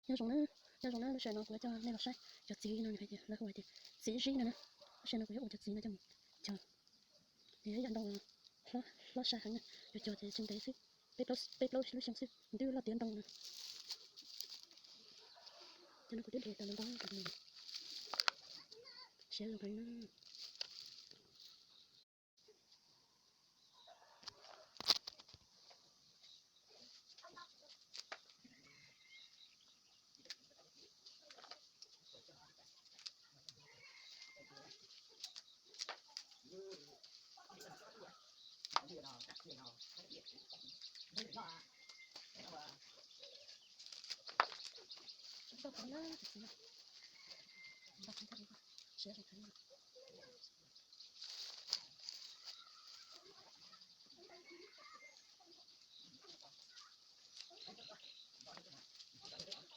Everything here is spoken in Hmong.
Nyob zoo na, nyob zoo na, lub sij hawm no kuv yuav coj nej los saib cov txiv no, nws hais tias lawv hu hais tias txiv zib no na. Lub sij hawm no kuv yuav ua cov txiv no coj mus cog. Nws yog ib yam ntoo hlob sai heev na, yus cog ces tsis ntev xwb, peb plaub lub xyoo xwb nws twb loj tiav ntoo na. Cov no kuv twb de tau lawv ntaub, siav zoo heev na. Siav zoo heev.